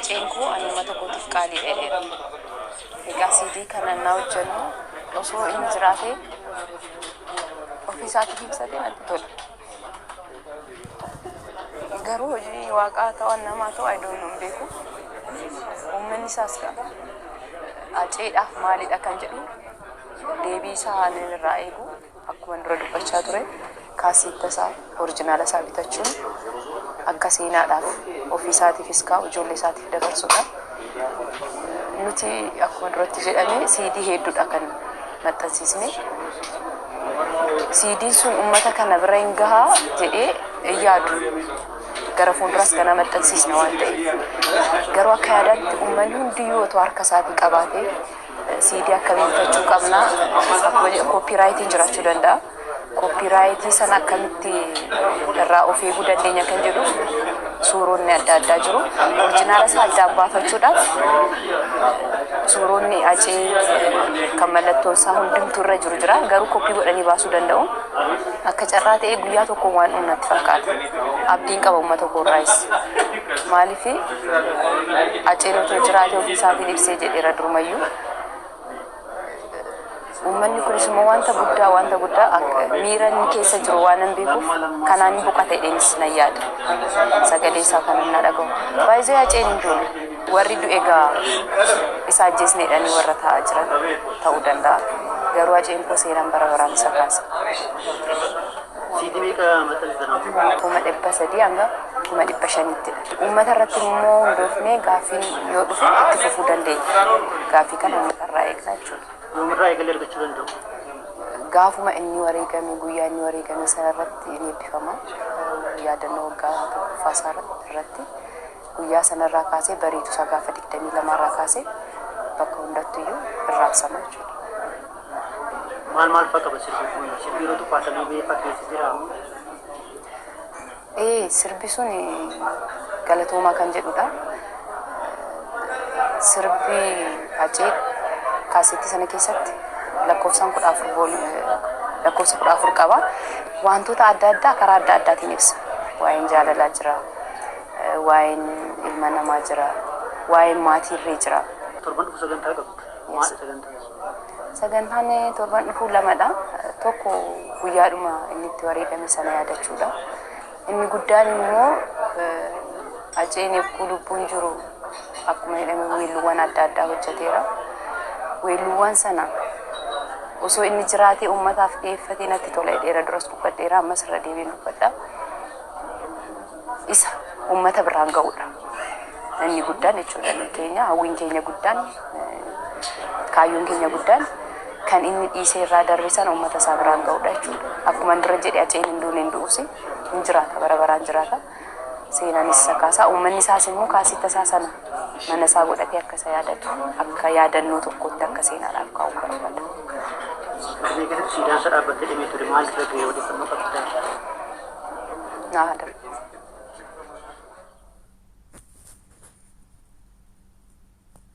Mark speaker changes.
Speaker 1: Haceen koo ani uummata kootiif qaalii dheedheera. Egaa CD kana innaa hojjennu osoo inni jiraatee ofii isaatiif ibsatee natti tola. Garuu hojii waaqaa ta'u namaa ta'u I don't know, hin beeku. Uummanni isaas Haceedhaaf maalidha kan jedhu deebii isaa ani irraa eegu, akkuma dura dubbachaa ture, kaasitta isaa original isaa bitachuun akka seenaadhaaf ofii isaatiifis kaa'u, ijoollee isaatiif dabarsudha. Nuti akkuma duratti jedhame CD hedduudha kan maxxansiisne. CD'n sun uummata kana bira hin gahaa jedhee hin yaadu. Gara fuulduraas kana maxxansiisna waan ta'eef. Garuu akka yaadaatti uummanni hundiyyuu otoo harka isaatii qabaatee CD akkamii bitachuu qabna? Akkuma jedhu copyrightiin jiraachuu danda'a. Copyrightii sana akkamitti irraa of eeguu dandeenya kan jedhu suuronni adda addaa jiru. Original isaa addaan baafachuudhaaf suuronni Hacee kan mallattoon isaa hundumtuu irra jiru jira. Garuu copy godhanii baasuu danda'u. Akka carraa ta'ee guyyaa tokko waan dhumu natti fakkaata. Abdiin qaba uummata koorraayis. Maaliif, Haceen otoo jiraatee ofii isaatiin ibsee jedheera durumayyuu. Uummanni kunis immoo wanta guddaa miira inni keessa jiru waan hin beekuuf kanaan hin boqate jedheenis nan yaada. Sagalee isaa kan inni dhagahu. Baay'ee Haceen hin duune. Warri du'e egaa isa ajjeesneedhanii warra taa'aa jiran ta'uu danda'a. Garuu Haceen koo seenaan bara baraan isa kaasa.
Speaker 2: CD meeqa maxxansitan?
Speaker 1: 300,000 hanga 500,000ttidha. Uummata irratti immoo hundoofnee gaaffiin yoo dhufe itti fufuu dandeenya. Gaaffii kana uummata irraa eegna jechuudha.
Speaker 2: Yoomirraa eegalee argachuu danda'u?
Speaker 1: Gaafuma inni wareegame, guyyaa inni wareegame sana irratti ni eebbifama. Yaadannoo waggaa tokkoffaa isaa irratti guyyaa sanarraa kaasee, bariitu isaa gaafa 22rraa kaasee bakka hundattuyyuu irraabsama jechuudha.
Speaker 2: Maal maal fa'a qaba sirbi kun? Sirbi yeroo tuffaatamee beekaa keessa jira.
Speaker 1: Ee, sirbi sun galatoomaa kan jedhudha. Sirbi Hacee kaaseettii sana keessatti lakkoofsaan 14, lakkoofsa 14 qaba. Wantoota adda addaa karaa adda addaatiin ibsa. Waa'een jaalalaa jira, waa'een ilma namaa jira, waa'een maatiirree jira.
Speaker 2: Torban dhufu sagantaa qabdu. Maali sagantaan?
Speaker 1: Sagantaan torban dhufu lamadha. Tokko guyyaadhuma inni itti wareegame sana yaadachuudha. Inni guddaan immoo Haceen eegguu lubbuun jiru akkuma jedhame weelluuwwan adda addaa hojjeteera. Weelluuwwan sana osoo inni jiraatee uummataaf dhiyeeffatee natti tola jedheera, duras dubbadheera, ammas irra deebiin dubbadha. Isa uummata biraan ga'uudha. Inni guddaan jechuudha inni keenya, hawwiin keenya guddaan, kaayyoon keenya guddaan kan inni dhiisee irraa darbe sana uummata isaa biraan ga'uudha jechuudha. Akkuma dura jedhe, Haceen hin duune, hin du'us, hin jiraata, bara baraan jiraata. Seenaanis isa kaasaa, uummanni isaas immoo kaasitta isaa sana mana isaa godhatee akka isa yaadatu, akka yaadannoo tokkotti akka seenaadhaaf kaa'u barbaada.
Speaker 2: Finfinnee keessatti siidaan isaa dhaabbattee dhimee ture, maal irra ga'e, odeeffannoo qabdaa?
Speaker 1: Naa darbe.